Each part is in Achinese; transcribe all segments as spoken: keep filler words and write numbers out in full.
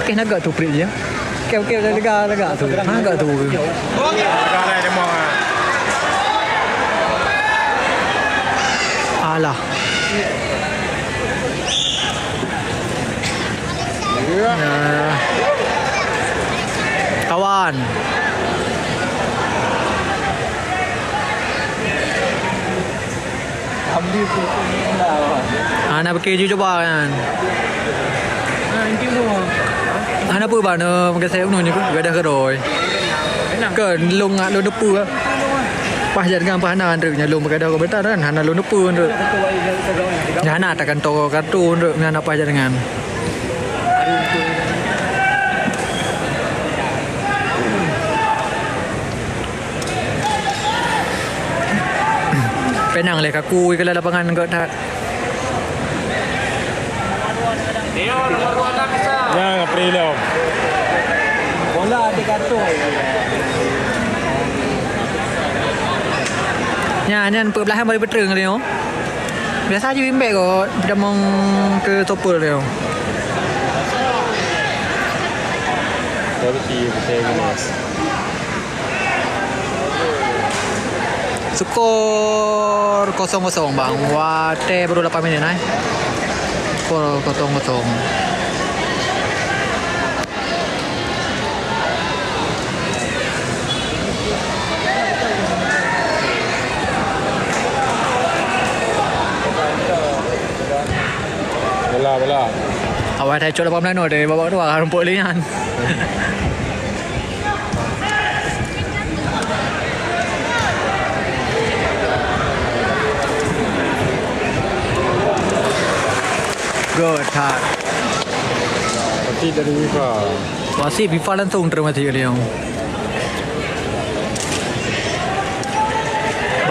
Okey, nak gak tu perit je. Okey, okey, dah lega, lega tu. Ha, gak tu. Alah. Nah. Kawan. Hana pike ju cuba kan. Hana peue ba, na meugasée unoe nyoe gadah keudroe. Kan lôn ngat lôn teupeu. Paih jak dengan paih na, Andrew, nyoe lôn beugadah keu beutan kan, hana lôn teupeu, Andrew. Nyan hana takan toko kartu, Andrew, nyan hana paih jak dengan. Penang lé kaku ikeulai lapangan gét that. Nyang pri lom. Bola di kantong. Nyan, nyan peuet blaih bari peutreung lé nyoe. Biasa jih imbek kok, pidamong keu topel lé nyoe. Tapi si, betul. Skor kosong kosong, Bang. Watée baru lapan minit, ai. Skor kosong kosong. Bola, bola. Awai dah cok lapan belas nol dari babak dua, rumput lé nyan. Good, hak. Wasit dari fifa. Wasit fifa langsung terima kasih dia.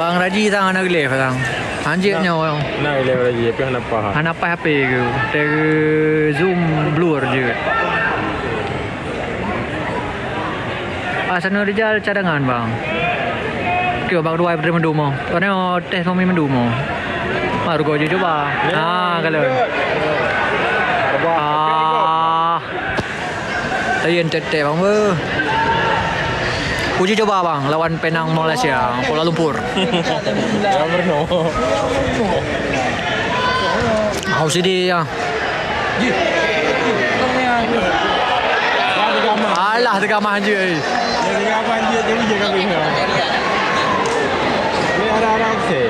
Bang Raji sang hana geleh sang. Anjir nyoe. Nah, geleh Raji, tapi hana paha. Hana paha H P ke. Dari zoom blur je. Ah, Sanul Rijal cadangan, Bang. Keu bak dua peutré meudumo. Karena tes pemain meudumo. Baru kau je cuba. Ya, ah, kalau. Ah. Lain tete, Bang, beuh. Uji coba, Bang, lawan Penang Malaysia, Kuala Lumpur. Ya, benar. Hau sidi ya. Alah, teugamah je, eh. Teugamah je, jadi je kami. Ni arah-arah okey.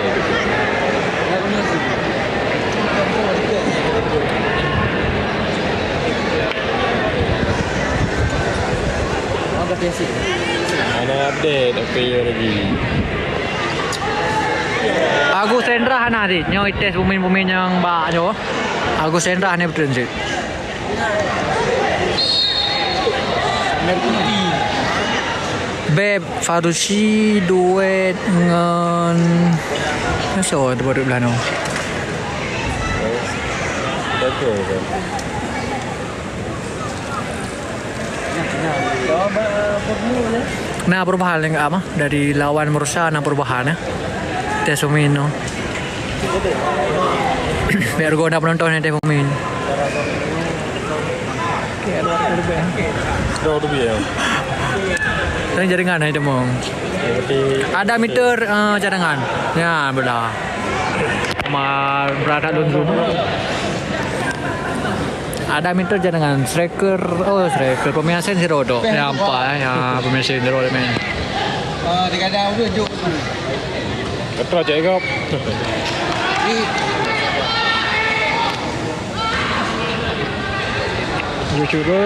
Ada update, tapi lagi. Agus Hendra hana dit. Nyoe ites pemain-pemain nyang bak nyoe. Agus Hendra hana beutreun cit. Beb Farusi duet ngon, ngon soe tu baru belah nyoe? Betul, betul. Na perubahan lé, apa? Dari lawan Mursa na perubahan, ya. Tes pemain tu. Biar gua nak penonton ni tes pemain. Dah lebih ya. Tadi jaringan ni temu. Ada meter, eh, cadangan. Ya, belah. Ma berada lun rumah. Ada minta jangan striker, oh, striker, pemain asing si Rodok. Nampak, eh, ha, pemain asing si Rodok, man. Ah, dia kadang apa, jok. Betul, cek kop. Lucu tu.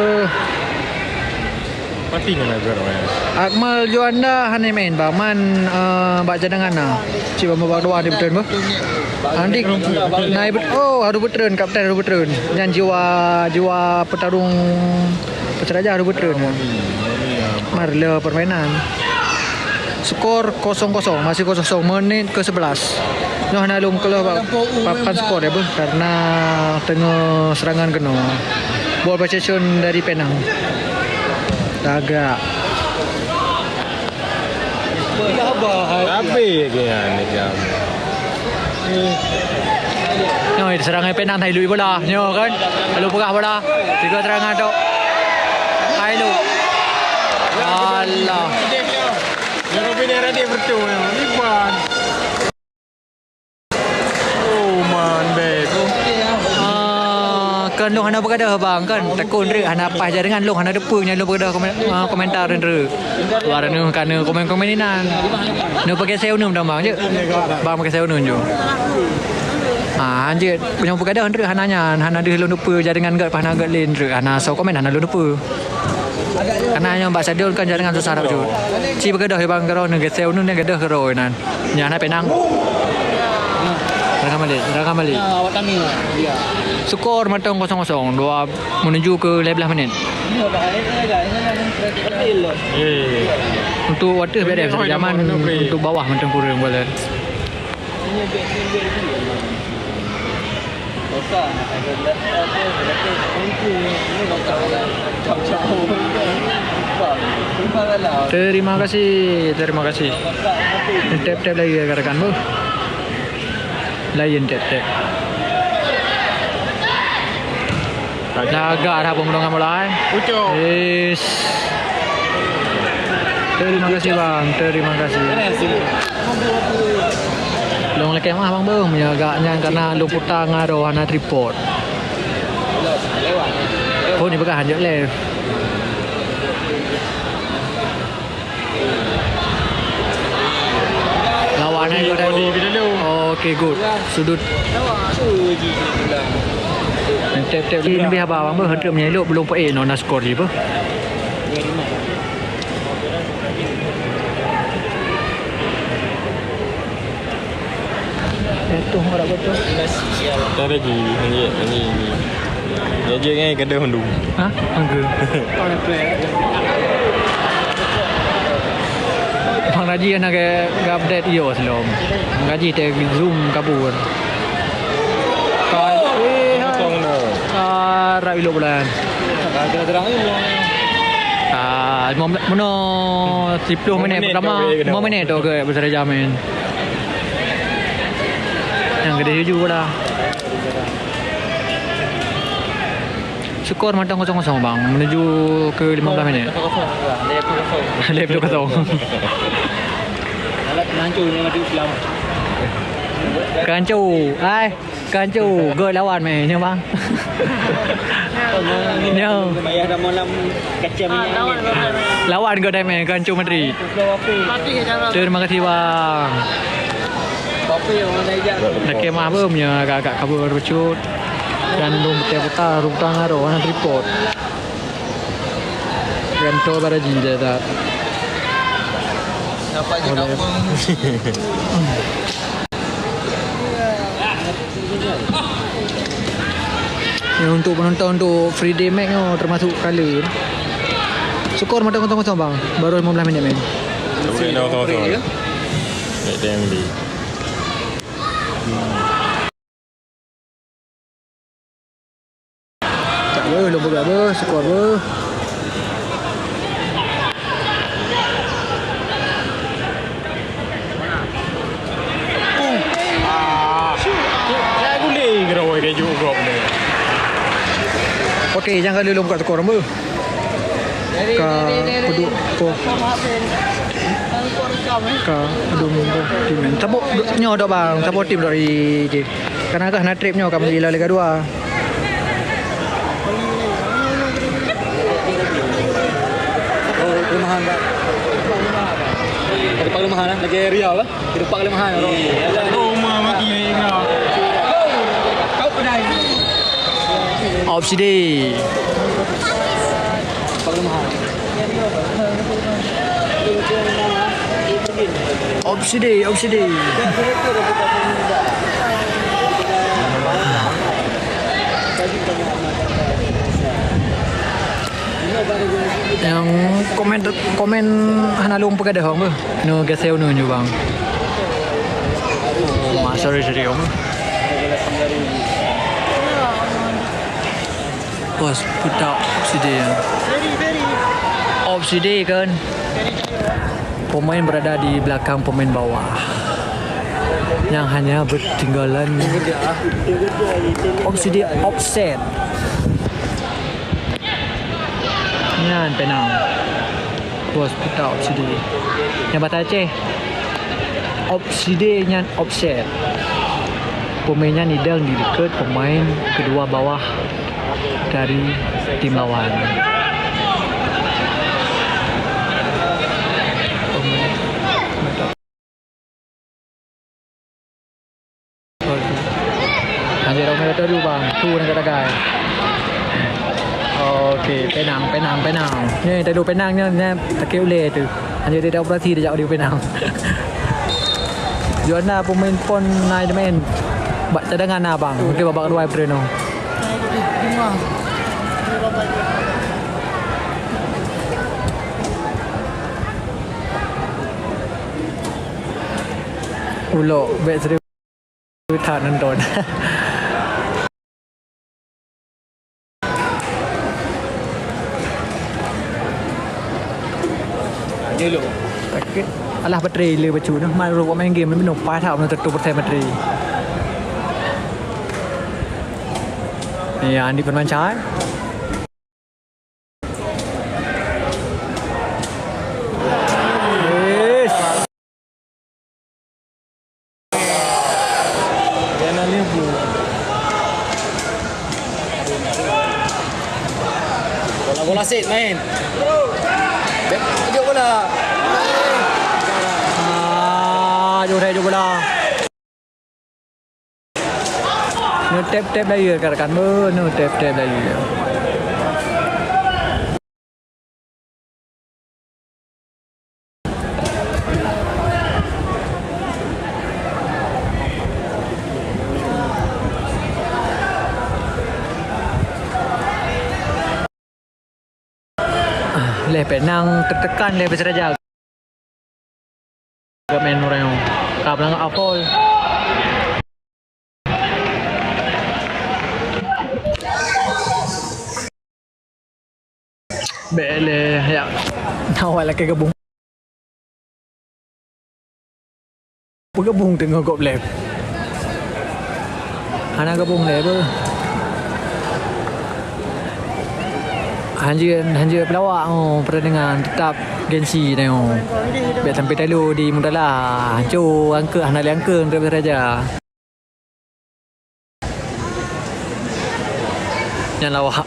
Pasti ngon Azhar, man. Akmal Juanda hana main, Bang. Man, eh, bak cadangan na. Cik Bang babak dua di beutreun, bah. Andik, naik bet-, oh, harus beutreun, kapten harus beutreun. Nyan jiwa, jiwa petarung Peucaraja harus beutreun. Mar le permainan. Skor kosong kosong, masih kosong kosong, menit ke sebelas. Nyoe hana lom keuleuh bak papan skor ya, beuh, karena teungoh serangan keunoe. Ball possession dari Penang. Tagak. Tapi lagi ni jam. Oi, serangan penang hai lui bola. Nyoe kan. Lalu peugah bola. Tiga serangan tu. Hai lu. Alah. Oh man, babe. Ah, kan lôn hana beugadoh bang kan. Takon rek hana paih jaringan lôn hana deupeu nyan lôn beugadoh komen, ah, komentar rek. Wah, neuh ka neuh komen-komen inan. Neuh pakai saya uneum dong bang, jeuet. Bang pakai saya uneum jeuet. Ah, hanjeuet. Meunyoe beugadoh treuk hana nyan, hana deuh lôn dupeue jaringan gét, hana gét lé treuk, hana soe komen, hana lôn dupeue. Karena nyang bak stadion kan jaringan susah that bacut. Ci beugadoh bang keudroe neuh geuseu uneun neuh gadoh keudroe nan. Nyan hana penang. Rangka balik, rangka balik. Skor mantong kosong kosong, dua menuju ke lima belas minit. Untuk watèe beda zaman untuk bawah mantong kurang bola. Terima kasih, terima kasih. Tap-tap lagi rekan-rekan, bu. Lain tap-tap. Jaga dah peumulongan bola, eh. Ucok. Is. Terima kasih, bang. Terima kasih. Lôn lakèe meu'ah, bang, beuh. Meunyoe agak nyan karena lôn puta ngon roh hana tripod. Oh, ni peugah hanjeuet leh. Lawan hai body, body. Oke, good. Sudut. Tap-tap lebih apa abang beuh? Hantu menyeluk belum peuet nona skor je beuh. Jatuh orang betul. Ada ji, ni, ni, ni. Ya je ngai kada hundu. Ha? Angka. Bang Raji hana ke, ke update iyo selom. Bang Raji teh zoom kabur. Kosong dah. Ah, rak ilok bulan. Terang-terang ni. Ah, lima belas, meno sepuluh minit pertama, lima minit tu ke besar jamin. Yang gede juga lah. Skor mantong kosong kosong, bang, menuju ke lima belas minit. Lima kosong. Lima kosong. Alat penghancur ni mati Islam. Kancu, ai, kancu, gol lawan meh, nyoe, bang. Nyoe. Payah dah malam kacang minyak angin. Lawan gol dah meh, kancu Madrid. Terima kasih, bang. Lakèe meu'ah beuh meunyoe agak-agak kabur bacut. Dan lôn puta-puta, lôn puta ngon roh, hana tripod. Gantoe baraji dah, dah. Dapat je kampung. Ya, untuk penonton untuk Friday Mac nyoe termasuk kalah. Skor mantong kosong kosong, bang. Baru lima belas minit main. Kosong kosong. Baik, dah yang beli. Tak beuh, lôn peugah beuh, skor beuh. Ah, saya guling kena wai keju gop ni. Okey, jangan lupa buka skor beuh. Ka peuduek poh. Ka peuduek poh tim nyan. Saboh nyoe dah bang, saboh tim dah di. Karena kah na trip nyoe ka meulila Liga dua. Oh, kelemahan, Pak. Tadi Pak kelemahan, eh? Lagi Real, eh? Kita Pak kelemahan, bro. Roma maki ni, bro. Kau pedai. Obsidi. Pak kelemahan. Obsidi, obsidi. Nyang komen, komen hana lôn peugadôh bang beuh. Nyoe gaseu nyoe bang. Oh, ma, sorry, sorry bang beuh. Bos, putak obsidi ya. Obsidi kan. Pemain berada di belakang pemain bawah. Nyang hanya bertinggalan. Opside offside. Nyan penang. Bos, kita opside. Nyang bata Aceh. Opside nyan offside. Pemain nyan idang di dekat pemain kedua bawah dari tim lawan. Anjay, orang kata tu, bang. Tu orang kata, guys. Okey, penang, penang, penang. Ni, tadi penang ni, ni sakit uleh tu. Anjay, dia dah operasi, dia jadi penang. Juana pemain pon naik main. Bak cadangan abang. Mungkin babak kedua, April tu. Ulok, bek serius that nonton. Alah, baterai le bacut nah. Main robot main game, minum pas tak, minum satu persen baterai. Ya, Andi Firmansyah. Yes. Bola, bola set main. Bek, jok bola. Ah, jok bola. Neutep-tep lagi rakan-rakan. Beuh, neutep-tep lagi. Leh penang tertekan leh Persiraja. Geumain orang ka peulangah foul. Bek leh, ya. Awak lakée gabung. Peugabung teungoh gob leh. Hana gabung leh beuh. Hanjeuet, hanjeuet peulawak, oh, pertandingan tetap gengsi tengok. Bek sampai talu di Mutala. Hanco angkeuek, hana lé angkeuek untuk Persiraja. Nyan lawak.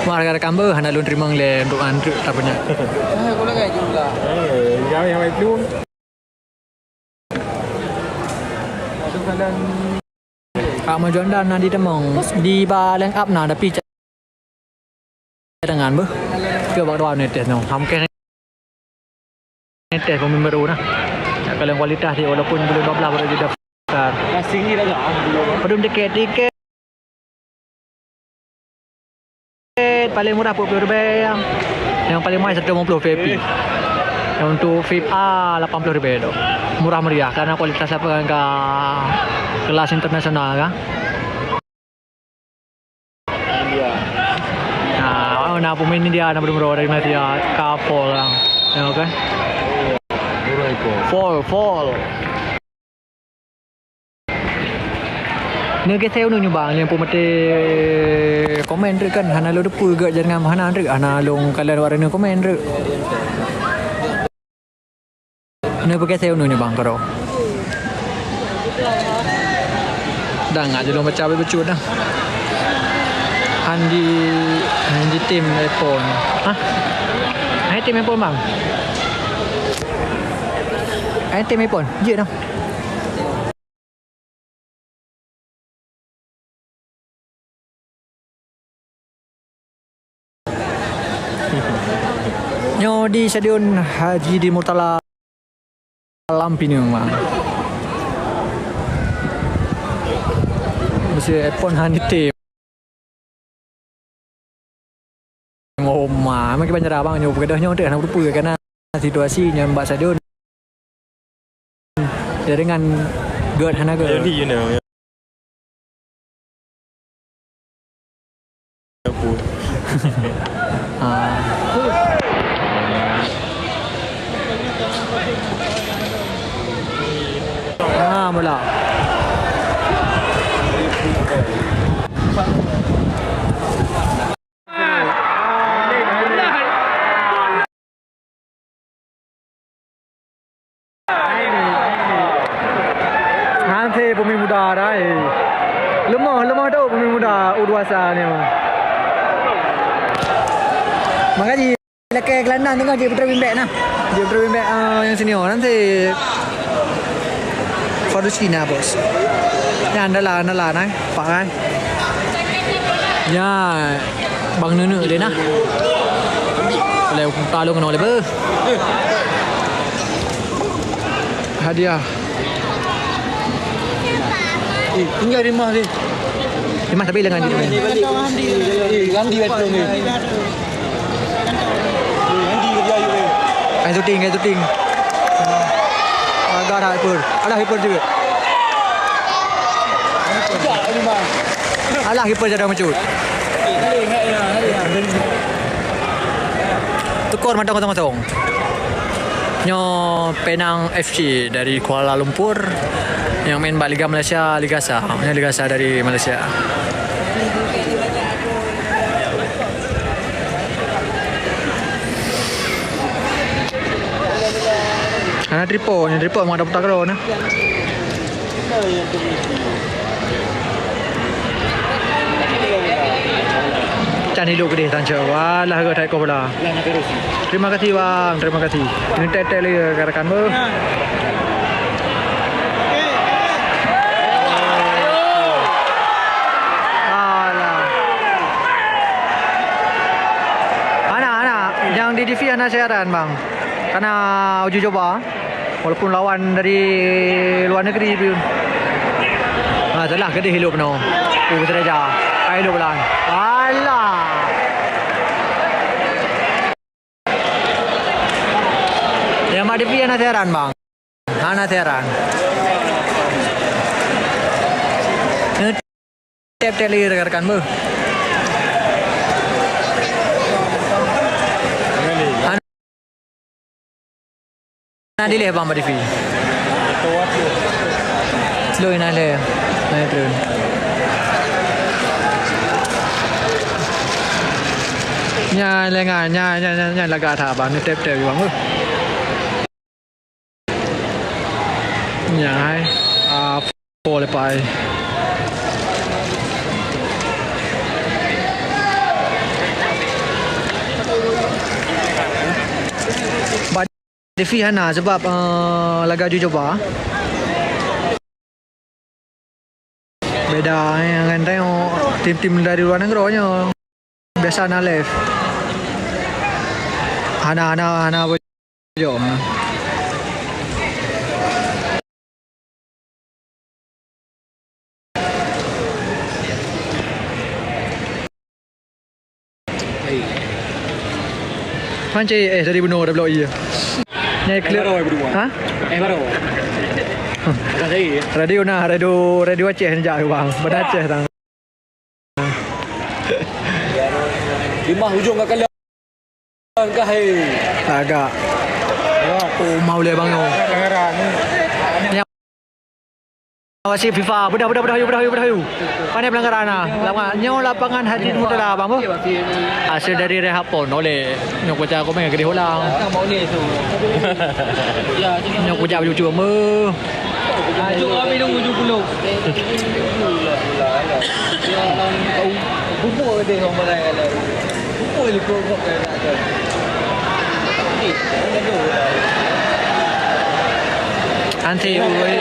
Wah, rakan-rakan beuh, hana lôn teurimong lé untuk antuk tak punya. Eh, kau lagi jumlah. Eh, jauh yang baik tu. Kak Majuanda na di Temong, di ba line up na, tapi cadangan beuh. Ke bak dua netes nyoe. Ham keh netes pemain baru nah. Nak kalian kualitas dia walaupun bulan dua belas baru didaftar. Asing ni dah. Padum tiket, tiket paling murah peuet puluh ribèe. Yang paling mahal seratus lima puluh V I P. Yang untuk V I P A lapan puluh ribèe tu. Murah meriah karena kualitas lapangan ka kelas internasional kan. Nah, oh, na pemain India na beureumeurah dari Malaysia ka foul lah. Ya, oke. Foul, foul. Neu geuseu unu nyoe bang, nyang peumaté komen treuk kan, hana lôn teupeu gak jangan hana treuk, hana lôn kalon awak neu komen treuk. Neu peugeuseu unu nyoe bang keudroe. Dah ngak jilong baca bacut dah. Handi, handi tim iPhone. Hah? Hai tim iPhone bang. Hai tim iPhone. Jeuet dah. Nyoe di Stadion Haji Din Murtala Lam Pineung, bang. Mesti iPhone han item. Oma, makai banjara bang nyoe peugah nyoe deh hana beutôi karena situasi nyan bak stadion. Jaringan gèt hana gèt. Jadi you know. Apa? Ah. bola. Nanti pemain muda dah, eh. Lemah, lemah tu pemain muda U dua puluh satu ni. Makajih lakée gelandang tengok jeuet putra bimbek nah. Jeuet putra bimbek, ah, yang senior nanti. Fardusina, bos. Nyan dalam, dalam nah. Pak kan. Ya, bang nenek dia nah. Boleh buka lu kena boleh beuh. Hadiah. Eh, tinggal rimah ni. Rimah tapi dengan dia. Eh, Randi betul ni. Randi kerja you ni. Kain syuting, kain syuting. Agak ada hyper. Ada hyper juga. Alah, hyper jadi mecut. Tukor mantong kosong kosong. Nyoe Penang F C dari Kuala Lumpur nyang main bak Liga Malaysia, Liga Sa. Nyoe Liga Sa dari Malaysia. Hana tripod, nyoe tripod mak ada putar keudroe nah. Can hidup keudeh tan cok. Walah, geutai koh bola. Terima kasih, bang. Terima kasih. Ini tek-tek lagi rakan-rakan, beuh. Alah. Hana, hana. Nyang di T V hana siaran, bang. Karena uji coba. Walaupun lawan dari luar negeri pun. Ha, salah keudeh hilup no. Oh, Siraja. Hai hilup lan. Alah. Ya, Mak Devi hana siaran, bang. Hana siaran. Tep-tep lagi rekan-rekan, beuh. Hana dileh, bang, Mak Devi. Slow na leh. Na turun. Nyan lengah, nyan, nyan, nyan, nyan lagak that, bang. Ni tep-tep, bang. Uh. Nyan hai. Ah, foul lepai. Devi hana sebab, eh, laga uji coba. Beda, eh, ngon tengok tim-tim dari luar nanggroe nyoe. Biasa na live. Hana, hana, hana apa jok. Hai. Pancai, eh, tadi bunoe dah blok iya. Nyai klub. Eh, baru, eh, berdua. Ha? Eh, baru. Bukan saya, ya. Radio nah, radio, radio Aceh ni jak, bang. Beuna Aceh tang. Limah ujung ka kalian. Ka hai. Agak. Oh, mau le bang yo. Awasi FIFA. Bedah, bedah, bedah, yu, bedah, yu, bedah, yu. Pandai pelanggaran ah. Lama nyoe lapangan Hadid Murtala, bang, beuh. Hasil dari rehab pon oleh nyok baca komen gede ulang. Nyok baca baju cuma. Ajuk kami nunggu tujuh puluh. Bubuk deh orang barang kalau. Bubuk le kok kok kena tu. Anti, oi.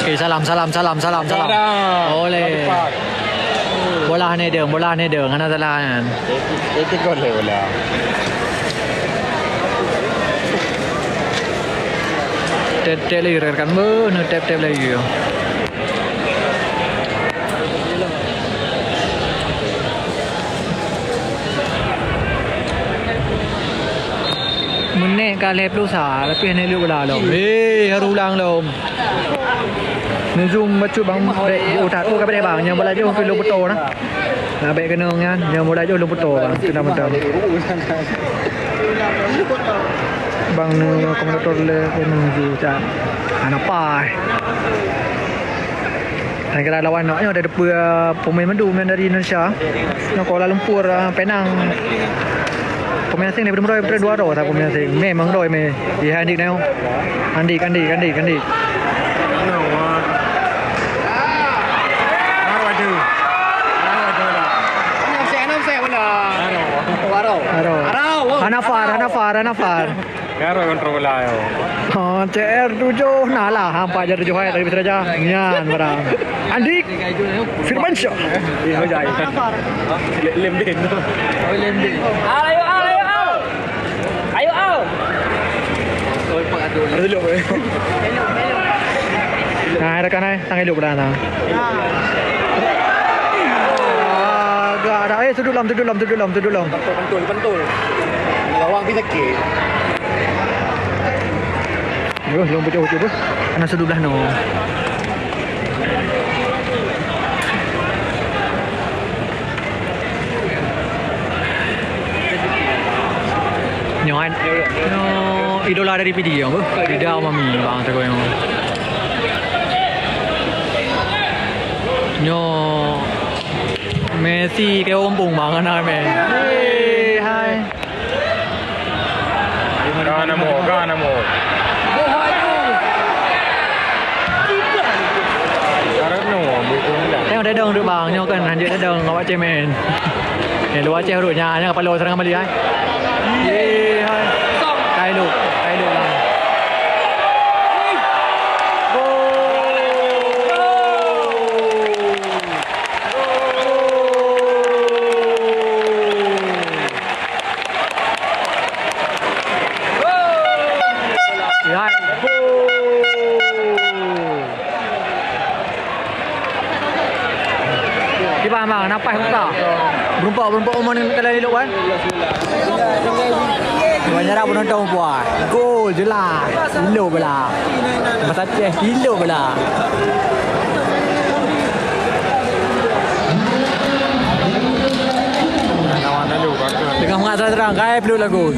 Okey, salam, salam, salam, salam, salam. Salam. Oleh. Bola ni dia, bola ni dia, hana salah kan. Itu gol le bola. Tep-tep lagi rekan, beuh, na tep-tep lagi. Menit ka lhèe ploh sa, leupah neulheueh bola lom. Eh, harôh ulang lom. Neuzum bacut bang, bèk jiôh that. Oh, ka bèk bang, nyang bola jiôh keu lôn peutoe na. Nah, bèk keunong nyan, nyang bola jiôh lôn peutoe bang, keunong mantong. Bang nu komentator le menuju cak. Hana paih. Dan kira lawan nak nyoe ada dua pemain mandum yang dari Indonesia. Nyoe Kuala Lumpur, ah, Penang. Pemain asing daripada Meuroi, daripada dua droe tak pemain asing. Memang droe meh. Iya, Andik nyoe. Andik, Andik, Andik, Andik. Baru ada. Baru ada lah. Baru. Baru. Hana far, hana far, hana far. Kan kontrol bola yo. Ha, C R tujuh, nah lah, ha, empat jar tujuh hai dari Siraja. Nyan barang. Andik Firmansyah. Iya, jai. Lem din. Oh, lem din. Ayo, ayo, ayo. Ayo, ayo. Ada dulu. Nah, rakan ai, tangai dulu pula nah. Agak ada. Eh, tuduk lam, tuduk lam, tuduk lam, tuduk lam. Pentul, pentul, pentul. Gawang kita ke. Beuh, lôn pucôh-pucôh beuh. Hana seublah noh. Nyoe, nyoe idola dari Pidie nyoe beuh. Rida Mami bang teuk nyoe. Nyoe Messi ke ompung bang ana meh. Hei, hai. Ka na mo, ka na mo. Tengok dadong tu bang, nyoe kan hanjeuet dadong awak cemen. Eh, luwa ceh urut nya, nya kapalo serangan balik ai. Ye, hai. Tailuk, tailuk bang. Ya, gol. Kiban bang, napas buka. Berempak, berempak umur ni kalian elok kan? Banyak dah penonton puas. Gol jelas. Ilo bela. Masa Ceh ilo bela. Tengah mangat terang-terang, kai pelut lagu.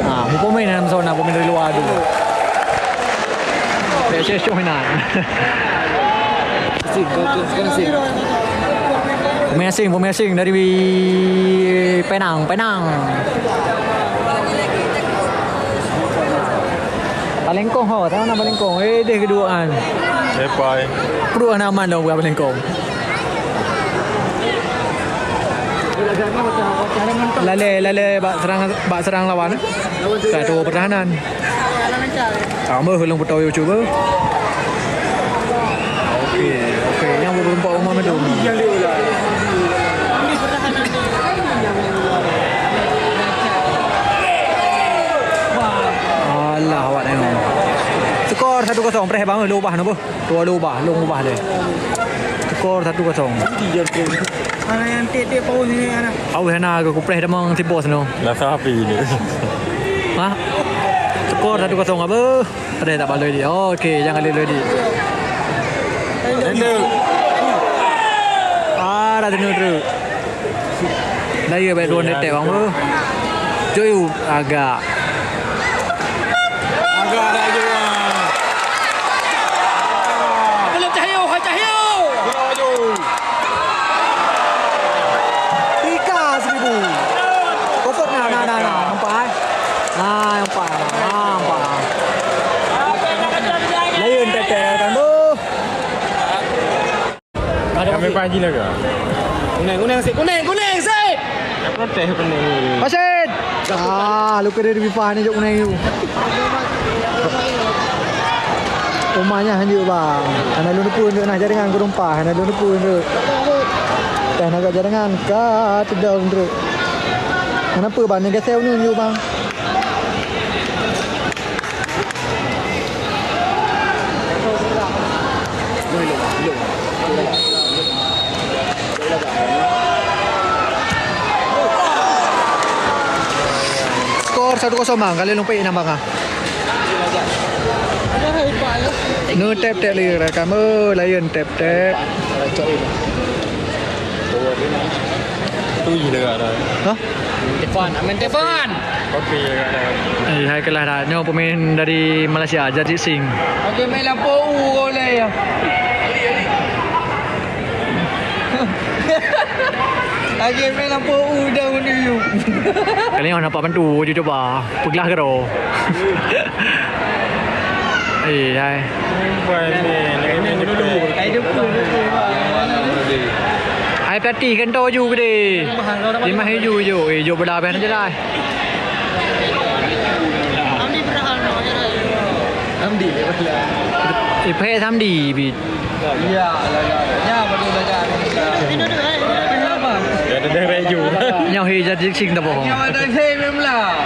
Ah, pemain dalam zona, pemain dari luar tu. Cek, cek, cek, nah. Pemain asing, pemain asing dari Penang, Penang. Palengkong ho, tengok na palengkong. Eh, deh keduaan. Lepai. Kedua nama dong bukan palengkong. Lalé, lalé bak serang, bak serang lawan. Ka tuwoe pertahanan. Tambah lôn putôh YouTube. Oke, oke. Nyang berempat rumah medum. Alah, awak tengok. Skor satu kosong, preh bang, lubah na boh. Dua lubah, lôn ubah lé. Skor satu kosong. Mana yang tiek-tiek paus ni, mana? Paus sana ke kupreh damang si bos no. Lah sapi ni. Ha? Skor satu kosong apa? Ada tak baloi dia. Okey, jangan leloi dia. Ada. Ah, dah tengok tu. Daya baik dua netek bang tu. Joyu agak. Agak dah Joyu. Belum Cahyo, hai Cahyo. Joyu. Tiga seribu. Kokot nah, nah, nah, nah. Nampak eh? Nah, nampak. Nah, nampak. Lain tetek kan tu. Kami pagi lah ke? Kuning, kuning, sip, kuning, kuning, sip. Protes kuning. Pasit! Ah, luka dari Bifah ni jok kuning tu. Umanya hanjeuet bang. Hana lôn depan dek nah jaringan ku tumpah. Hana lôn depan dek. Teh naga jaringan ka tedong dek. Kenapa bang ni gaseu ni bang? Skor satu kosong bang, kali lumpik nang bang ah. Nu tep-tep lagi rakan. Oh, layan tep-tep. Tui lagak dah. Hah? Tepan, Amin Tepan. Okey lagak dah. Eh, hai kelas dah. Nyoe pemain dari Malaysia, Jajit Singh. Okey, main lampu u gol ya. Okey, main lampu u dah menuju. Kali ni nampak bantu je cuba. Peuglah keudroe. Eh, hai. Hai pelatih, kantô ju keudeh. Lima hijau ju. Eh, jok bola beh jelas. Hamdi. Eh, phe Hamdi bit. Ya, lah, ya. Ya, betul saja. Ya, ada dah reju. Nyoe hi jadi sing dah bohong. Ya, ada saya memang lah.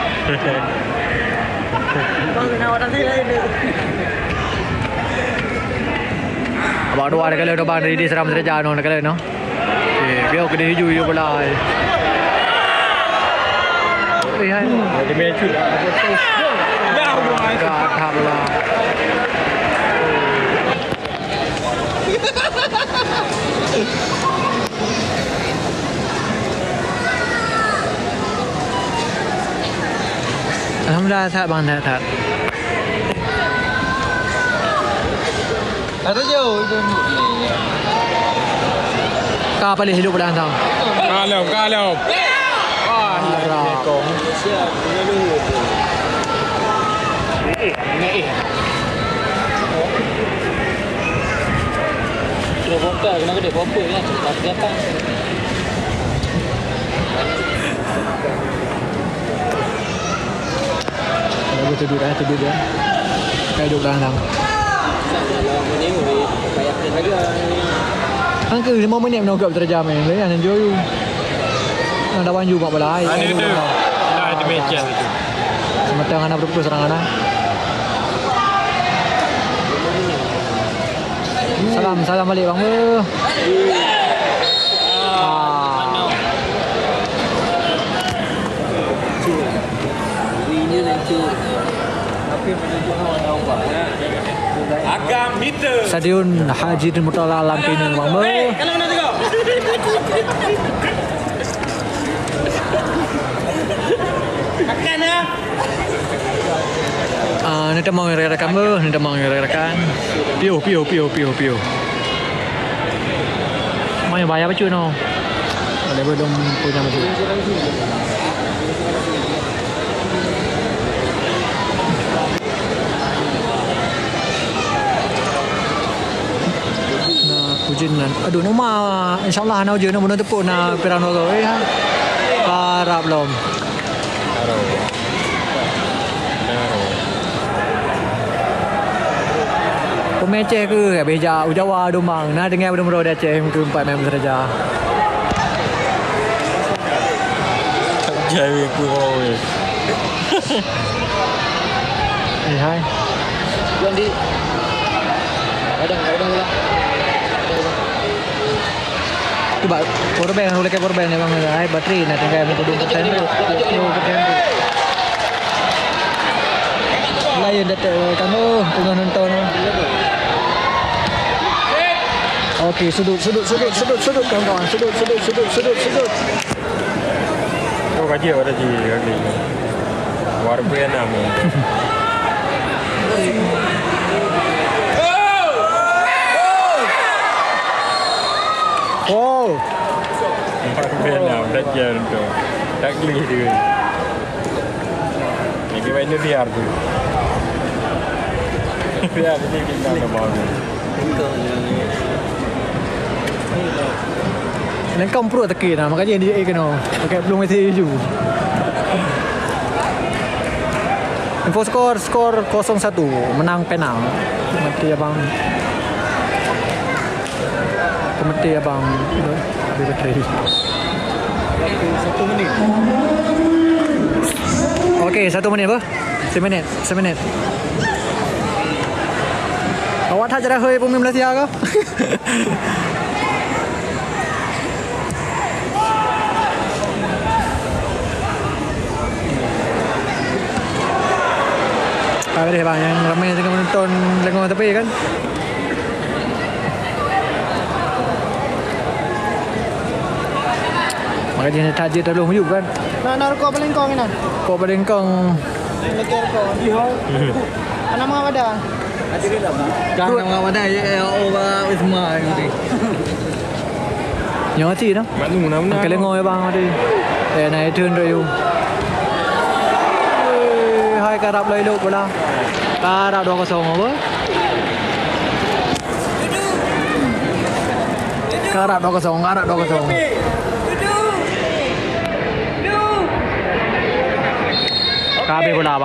Abang dua ada kali dah bang, dari di seram saja no, ada kali no. Eh, biar kena hijau, hijau bola. Eh, hai. Dia main cut. Dah, dah, dah. Alhamdulillah, that bang, that, that. Ada jauh itu. Ka paling hidup dah tau. Kalau, kalau. Wah, Arab. Kena bongkar, kena gede, bongkar ya, tak kelihatan. Ada tu duduk, eh, tu duduk, eh. Kayak duduk dalam. Angka lima minit menogak terjam, eh. Lain yang jauh. Nah, dah wanju mak balai. Ada tu. Nah, itu meja tu. Sematang anak betul-betul serangan, ah. Salam, salam balik, bang. Eh. Ah. Stadion Haji Murtala Lam Pinang, bang. Eh. Makan, ah. Ah, ni tamong rakan-rakan beuh, ni tamong rakan-rakan. Piôh, piôh, piôh, piôh, piôh. Mai bahaya bacut noh. Ada belum punya bacut. Nah, ujeuen nan. Aduh, numa. Insyaallah na ujeuen, na bunoe teupeu na piran wagoe. Eh, ha. Harap lom. Peumeung Aceh keuh, habéh jak u Jawa domang. Na deungoe beudôh di Aceh keu empat mèo saja. Jai ku. Eh, hai. Tuan di. Kadang, kadang lah. Tu bak power bank, ulèe power bank ni bang, ai bateri na tinggai meukeudong persen tu. Sepuluh persen tu. Lain datuk kamoe teungoh nonton. Okey, sudut, sudut, sudut, sudut, sudut, kawan-kawan. Sudut, sudut, sudut, sudut, sudut. Oh, kaji awak dah ji kali. Luar biasa nama. Oh. Luar biasa nama, dah jalan tu. Tak geli dia. Ini main dia tu. Dia ni kita nama. Lengkong perut sakit nah, makanya dia kena pakai pelung mesti ju. Info skor, skor kosong satu, menang penal. Mati abang. Mati abang. Habis bateri. Satu minit. Okey, satu minit apa? Seminit, seminit. Awak that cara hoi pemain Malaysia ke? Apa deh bang, yang ramai tengah menonton lengah tapi kan? Ka jih that jih teuloh meuyu kan? Nak, nak rukok paleng kong inan. Rukok paleng kong. Lagi rukok. Hana mangat wadah. Kan mangat wadah, ya, ya, oh, ba, wisma, ya, gitu. Nyoe aci dah. Mak nu, na, na. Angka lengoi ya, bang, tadi. Eh, na itu untuk you. Eh, hai, karap lah elok pula. Karap dua kosong apa? Karap dua kosong, karap dua kosong. Ka habéh bola, bang.